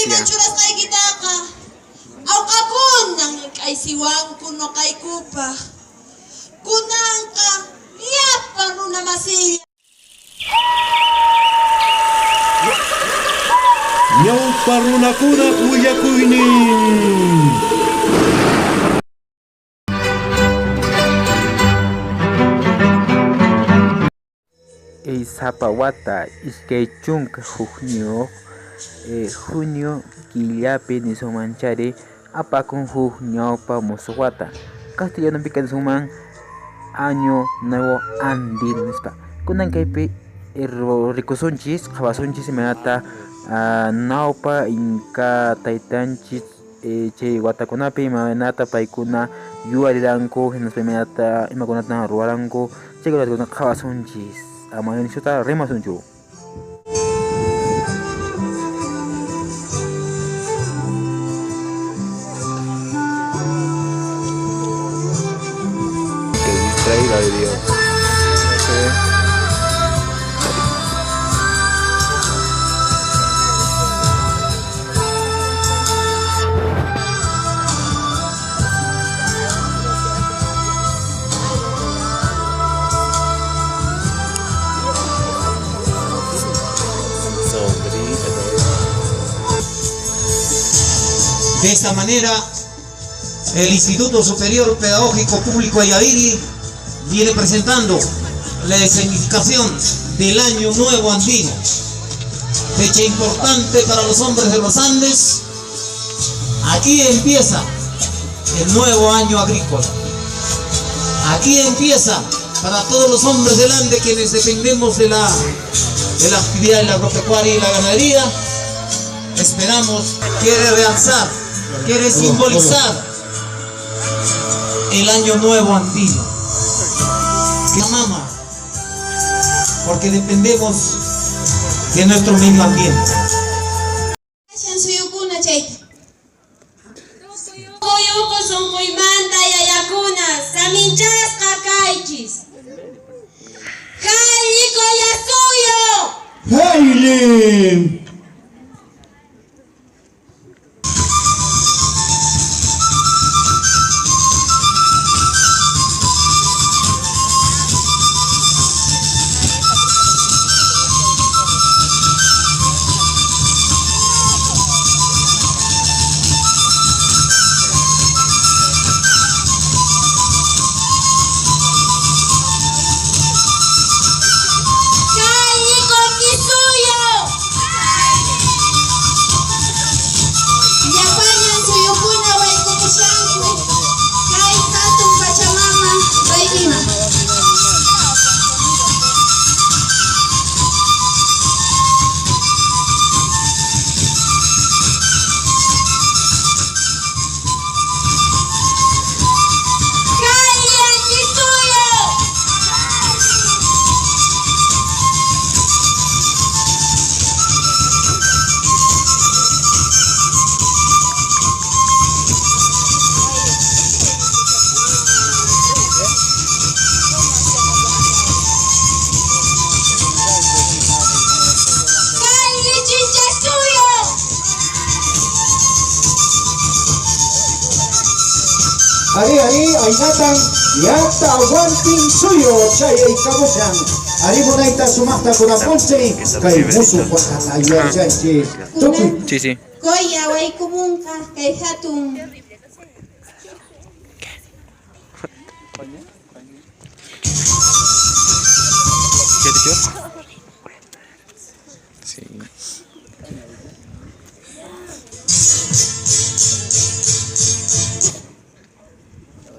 Raymiman churasqaykitaqa awqakunan ñak'aysiwanku noqaykupaq. Kunanqa llapan runamasilla. Ñawpa runakunaq willakuynin. Sapa wata 21 junio killapi nisunman chayri apakun huk ñawpa musuq wata. Castellanopiqa nisunman Año Nuevo Andino nispa. Kunan kaypi rikusunchis, qhawasunchis imaynata nawpa inka taytanchis chay watakunapi imaynata paykuna yuyariranku hinaspa imaynata imakunatan ruwaranku chaykunata qhawasunchis. Ama nishuta rimasunchu. Qué distraída de Dios. Sí. Sombrita todavía. De esta manera, el Instituto Superior Pedagógico Público Ayaviri viene presentando la escenificación del Año Nuevo Andino, fecha importante para los hombres de los Andes. Aquí empieza el nuevo año agrícola. Aquí empieza para todos los hombres del Ande quienes dependemos de la actividad de la agropecuaria y la ganadería. Esperamos, quiere realzar, quiere simbolizar el año nuevo andino. Que mama, porque dependemos de nuestro medio ambiente. Suyukuna chayta. Tukuy sunquymanta yayakuna saminchasqa kaychis. Haylli Qullasuyu! Haylli! Haylli Coquisuyu! Llapallan suyukuna waykumushanku kay hatun Pachamama raymiman. Haylli Antisuyu! Haylli Chinchasuyu! Ari, ari, aynatan, yata Tawantinsuyu chayaykamushan. Ari munayta sumaqta kunapunchik, kay musuq watata yuyarichanchik. Tukuy Sí, sí. Qoya waykumunqa kay hatun ¿Qué te dicho? Sí.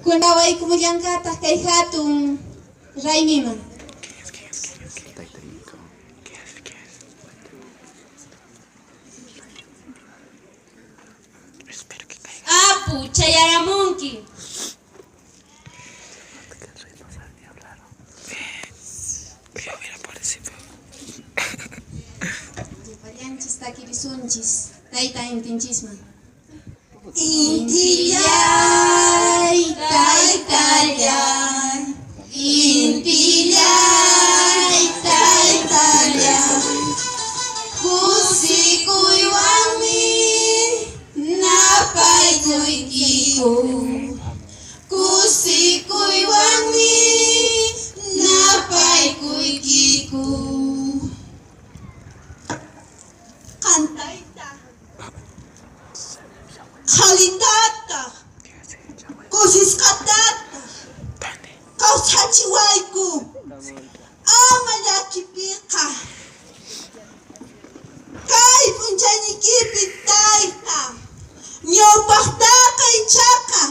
Kuna waykumullanqataq kay hatun raymiman. Tayta Inca. ¿Qué hace? ¿Qué hace? Espero que caiga. Apu, chayaramunki. Que el rey no sabe ni hablar. Mira, mira, parece. Llapallanchis takirisunchis tayta intinchisman. Intillay, taytallay, intillay, taytallay, kusikuywanmi. Tayta. Qhalitataq, kusisqatataq kawsachiwayku, ama llakipiqa. Kay p'unchayniykipi tayta, ñawpaqtaqa ichaqa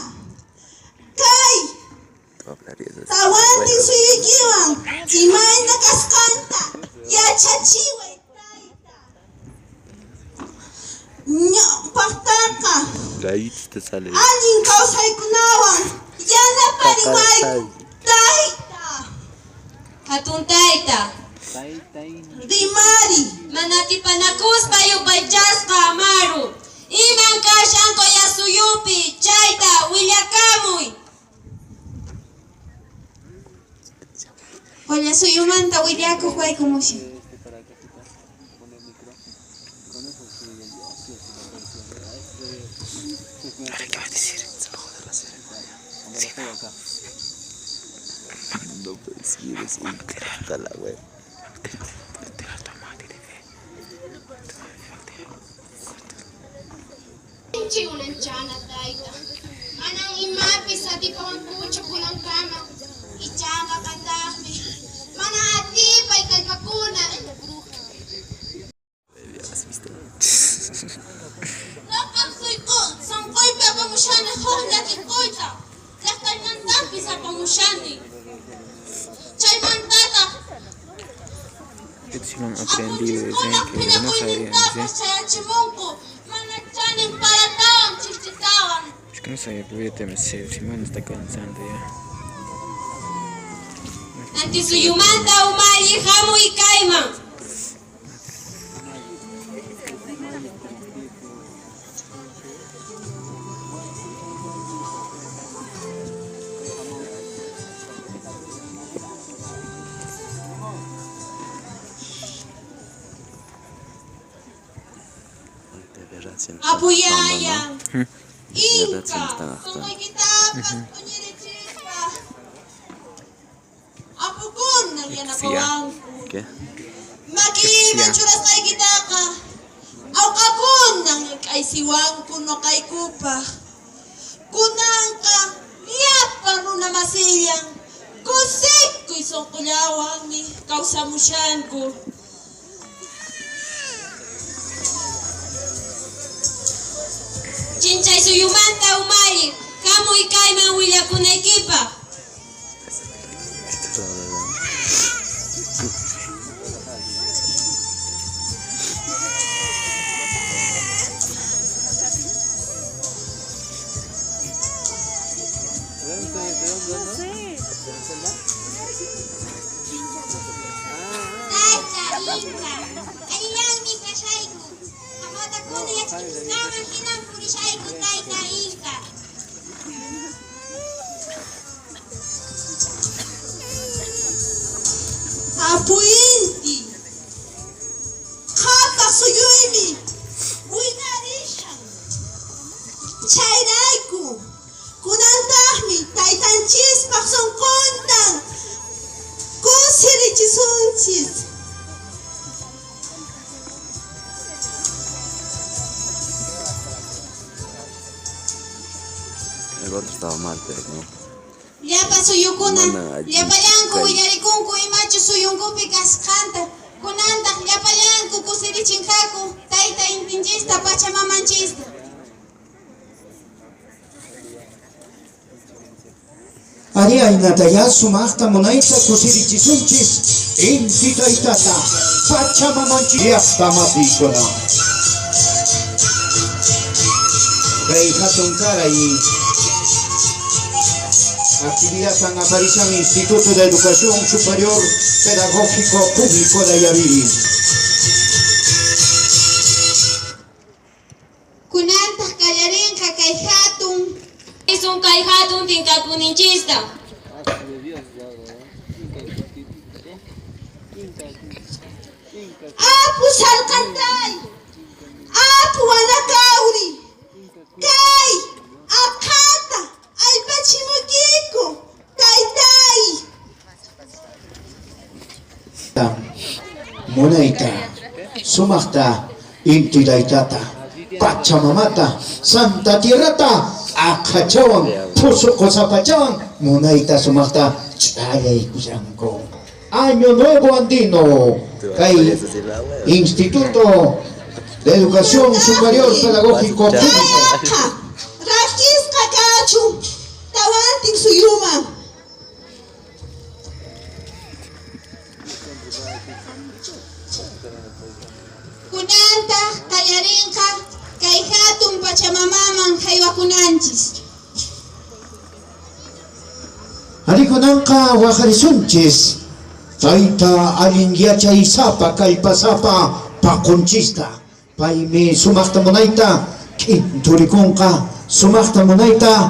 kay tawantin suyuykiwan imayna kasqanta yachachiway tayta. Ñawpaqtaqa Gallitos te sale. allin kawsaykunawan yanapariwayku tayta. Hatun tayta, Rimari. Mana atipanakuspa yupaychasqa Amaru. Iman kashan Qollasuyupi, chayta willakamuy. Qollasuyumanta willakuq waykumushan. Ahora, ¿qué vas a decir? Se va a joder la ceremonia. Sí, no. No puedes decir eso. Está la web. Sinchi unanchana tayta. Manan imapis atipawankuchu kunankama. Ichaqa kantaqmi. Mana atipay kallpakuna. ¿Has visto? Noqam sunquypi apamushani huk llakikuyta. Llaqtaymantapis apamushani. Chaymantataq Esto sí lo han aprendido desde apunchikkunaq que yo no sabía, phiñakuynintapas ¿sí? chayachimunku. Mana chanin paratawan chikchitawan. Es que no sabía, pero ya te me sé, Simón está cansando ya. Antisuyumanta umalli hamuy kayman. De verdad se me está Apuyaya. gustando, ¿no? De verdad se me Inka, está gustando. Sunquykitapas q'uñirichispa. Apukuna yanapawanku. ¿Qué? Makiyman churasqaykitaqa awqakunan k'aysiwanku nuqaykupaq. Kunanqa llapa runa masillan kusikuy sunqullawanmi kawsamushanku. Chinchay suyumanta umalli hamuy kayman willakunaykipaq. Esto es la verdad. Tayta, Inka, allillanmi kashayku. Hamatakuna yachachisqanman hinan purishayku tayta Inka. Apu Inti, qhapaq suyuymi wiñarishan. Chayrayku, kunantaqmi taytanchispaq sunquntan kusirichisunchis. El otro estaba mal, pero no. Llapa suyukuna, Mana allin llapallanku kay. willarikunku imachu suyunkupi kasqanta. Kunantaq llapallanku kusirichinqaku tayta intinchista pachamamanchista. Ari aynataya sumaqta munayta kusirichisunchis inti taytata pachamamanchis llaqta masiykuna. Kay hatun karay actividad San Aparición Instituto de Educación Superior Pedagógico Público de Ayaviri. Kunantaq qallarinqa kay hatun. Isun kay hatun tinkakuninchista. Apu Salqantay, Apu Wanakawri, kay aqhata aypachimukiku taytay. Munayta, sumaqta, Inti taytata, Pachamamata, Santa Tierrata aqhachawan, phusuqosapachawan munayta sumaqta ch'allaykushanku. Año Nuevo Andino, kay Instituto de Educación Superior Pedagógico Público. Rakisqa kachun tawantin suyuman. Kunantaq qallarinqa kay hatun Pachamamaman haywakunanchis. Arí kunanqa waqarisunchis tayta allin yachaysapa kallpasapa paqunchista. Paymi sumaqta munayta k'inturikunqa, sumaqta munayta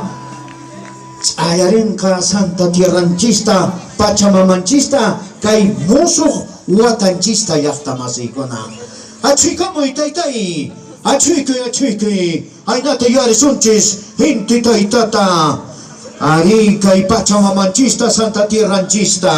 ch'allarinqa Santa Tierranchista, Pachamamanchista, kay musuq watanchista llaqta masiykuna. Achhuykamuy taytay, achhuykuy, achhuykuy, aynata yuyarisunchis Inti taytata, arí kay Pachamamanchista, Santa Tierranchista.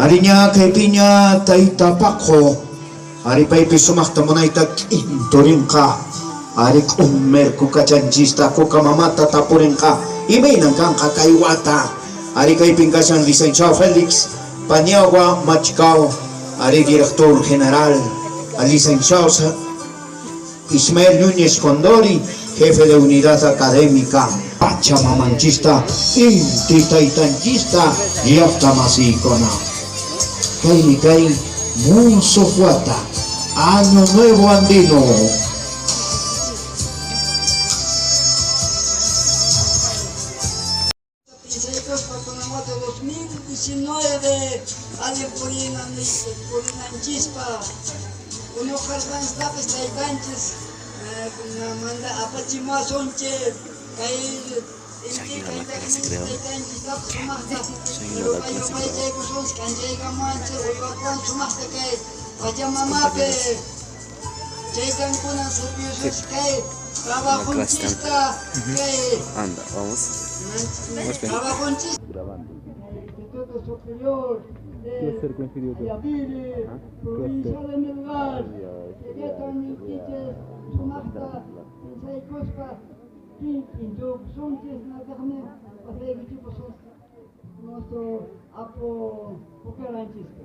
Ariña kaypiña tayta Paqo, ari paypi sumaqta munayta k'inturinqa, ari q'umer kukachanchista kuka mamata tapurinqa, imaynan kanqa kay wata, ari kaypin kashan licenciado Félix Paniagua Machicao, ari director general, licenciado Ismael Núñez Condori, jefe de unidad académica, Pachamamanchista, Inti taytanchista, llaqta masiykuna. Kaymi kay musuq wata, Año Nuevo Andino. Pinsaykuspa kunan wata 2019 allin purinanchispaq unuqarqanchistapis taytanchis manda apachimuwasunchik kay inti Yo la clase, creo. taytanchistapis sumaqta Soy una la clase, creo. yupaychaykusunchik k'anchaykamuwanchik uywakuwan sumaqta kay Pachamamapi chaytankunan serviosunchik kay trabajunchista kay Anda, vamos. Vamos bien. trabajunchista Grabando. Instituto Superior de Ayaviri, provincia de Melgar, Llaqtan sumaqta pinsaykuspa kinkinchukusunchis nataqmi pasaykuchipusun nuestro apu pukaranchista.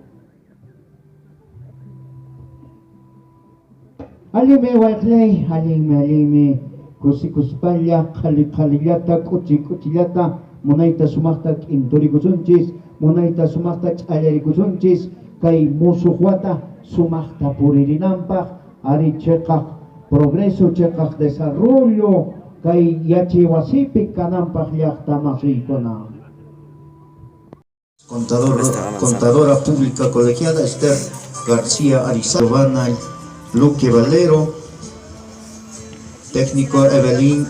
Allinmi wayqillay, allinmi, allinmi, kusikuspalla, qhali qhalillata, k'uchi k'uchillata, munayta sumaqta k'inturikusunchis, munayta sumaqta ch'allarikusunchis, kay musuq wata sumaqta puririnanpaq, ari chiqaq progreso, chiqaq desarrollo, kay yachay wasipi kananpaq llaqta masiykuna. Contador, Está avanzando. contadora pública colegiada Esther García Ariza, Giovanna Luque Valero, técnico Evelyn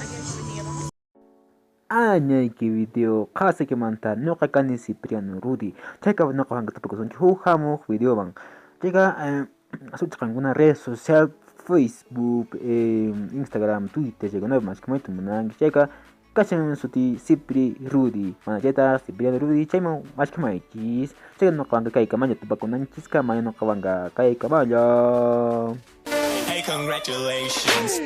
Añayki video qhasakimanta ñuqa kani Cipriano Rudy. Chayka ñuqa tapukusunchik huk hamuq videowan. Chayka sut'iqankuna red social Facebook, Instagram, Twitter chaykunapi maskhamayta munanki. Chayka kashan suti Cipri Rudy. Mana chayta Cipriano Rudy chayman maskhamaychis. Chayka ñuqawanqa kaykamalla tupakunanchiskama ñuqawanqa kaykamalla. Hey, congratulations.